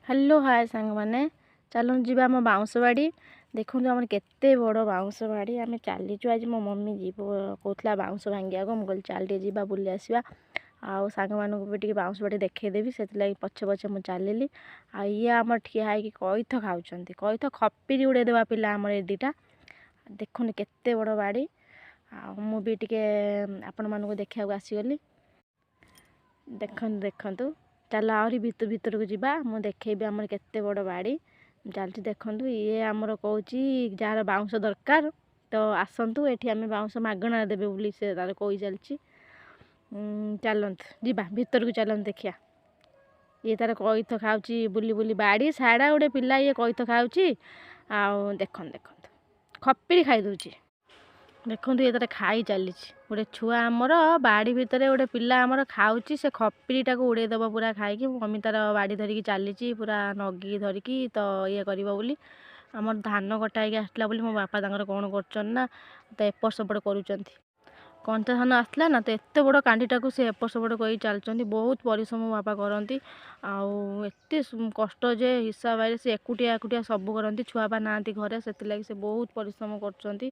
Hello hi ସାଙ୍ଗମାନେ, ଚାଲନ୍ତୁ ଯିବା ଆମ ବାଉଁଶ ବାଡ଼ି। ଦେଖନ୍ତୁ ଆମର କେତେ ବଡ଼ ବାଉଁଶ ବାଡ଼ି। ଆମେ ଚାଲିଛୁ। ଆଜି ମୋ ମମି ଯିବ କହୁଥିଲା ବାଉଁଶ ଭାଙ୍ଗିବାକୁ। ମୁଁ କହିଲି ଚାଲ ଟିକେ ଯିବା, ବୁଲି ଆସିବା ଆଉ ସାଙ୍ଗମାନଙ୍କୁ ବି ଟିକେ ବାଉଁଶ ବାଡ଼ି ଦେଖେଇଦେବି। ସେଥିଲାଗି ପଛେ ପଛେ ମୁଁ ଚାଲିଲି। ଆଉ ଇଏ ଆମର ଠିଆ ହେଇକି କଇଥ ଖାଉଛନ୍ତି। କଇଥ ଖପିରି ଉଡ଼େଇଦେବା ପିଲା ଆମର ଏ ଦୁଇଟା। ଦେଖନ୍ତୁ କେତେ ବଡ଼ ବାଡ଼ି। ଆଉ ମୁଁ ବି ଟିକେ ଆପଣମାନଙ୍କୁ ଦେଖିବାକୁ ଆସିଗଲି। ଦେଖନ୍ତୁ ଦେଖନ୍ତୁ, ଚାଲ ଆହୁରି ଭିତରକୁ ଯିବା, ମୁଁ ଦେଖେଇବି ଆମର କେତେ ବଡ଼ ବାଡ଼ି ଚାଲିଛି। ଦେଖନ୍ତୁ, ଇଏ ଆମର କହୁଛି ଯାହାର ବାଉଁଶ ଦରକାର ତ ଆସନ୍ତୁ ଏଠି, ଆମେ ବାଉଁଶ ମାଗଣାରେ ଦେବେ ବୋଲି ସେ ତାର କହି ଚାଲିଛି। ଚାଲନ୍ତୁ ଯିବା ଭିତରକୁ, ଚାଲନ୍ତୁ ଦେଖିବା। ଇଏ ତାର କଇଥ ଖାଉଛି ବୁଲି ବୁଲି ବାଡ଼ି ସାରା। ଗୋଟେ ପିଲା ଇଏ କଇଥ ଖାଉଛି। ଆଉ ଦେଖନ୍ତୁ ଦେଖନ୍ତୁ, ଖପିରି ଖାଇଦେଉଛି। ଦେଖନ୍ତୁ, ଇଏ ତାର ଖାଇ ଚାଲିଛି। ଗୋଟେ ଛୁଆ ଆମର ବାଡ଼ି ଭିତରେ ଗୋଟେ ପିଲା ଆମର ଖାଉଛି, ସେ ଖପିରିଟାକୁ ଉଡ଼େଇଦେବ ପୁରା ଖାଇକି। ମମି ତାର ବାଡ଼ି ଧରିକି ଚାଲିଛି ପୁରା ନଗି ଧରିକି ତ ଇଏ କରିବ ବୋଲି। ଆମର ଧାନ କଟା ହେଇକି ଆସିଥିଲା ବୋଲି ମୋ ବାପା ତାଙ୍କର କ'ଣ କରୁଛନ୍ତି ନା ତ ଏପଟ ସେପଟ କରୁଛନ୍ତି। କଞ୍ଚା ଧାନ ଆସିଥିଲା ନା, ତ ଏତେ ବଡ଼ କାଣ୍ଡିଟାକୁ ସେ ଏପଟ ସେପଟ କରିକି ଚାଲିଛନ୍ତି। ବହୁତ ପରିଶ୍ରମ ମୋ ବାପା କରନ୍ତି ଆଉ ଏତେ କଷ୍ଟ ଯେ ହିସାବ ବାହାରେ। ସେ ଏକୁଟିଆ ଏକୁଟିଆ ସବୁ କରନ୍ତି। ଛୁଆ ବା ନାହାନ୍ତି ଘରେ, ସେଥିଲାଗି ସେ ବହୁତ ପରିଶ୍ରମ କରୁଛନ୍ତି।